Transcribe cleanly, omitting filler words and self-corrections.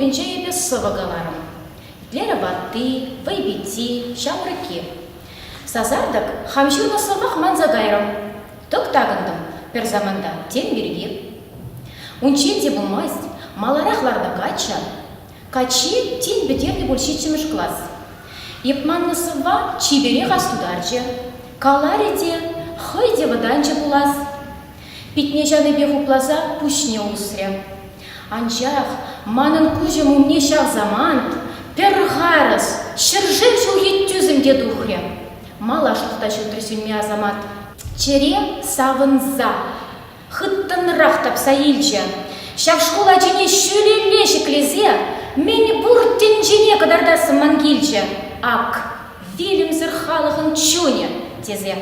клубӗнче эпӗ сӑвӑ каларӑм. Итлерӗ ватти, вӑйпитти, ҫамрӑкки. Сасартӑк хам ҫырнӑ сӑввах манса кайрӑм. Тӑк такӑнтӑм пӗр саманта тем пирки. Унччен те пулмасть, маларах ларнӑ каччӑ Каччи тин пӗтернӗ пуль ҫиччӗмӗш класс. Эп маннӑ сӑвва чиперех астутарчӗ. Каларӗ те, хӑй те вӑтанчӗ пулас. Питне ҫанипе хупласа пуҫне усрӗ. Анчах манӑн куҫӑм умне ҫав самант пӗр харӑс ҫӗршер ҫулхи тӳсӗм те тухрӗ. Малашлӑх та ҫутрӗ сӳнми асамат. Чӗре савӑнса хыттӑнрах тапса илчӗ. Ҫав шкул ачине ҫӳлелле ҫӗклесе мӗн пур тӗнчене кӑтартассӑм ман килчӗ. Ак, вилӗмсӗр халӑхӑн чунӗ, тесе.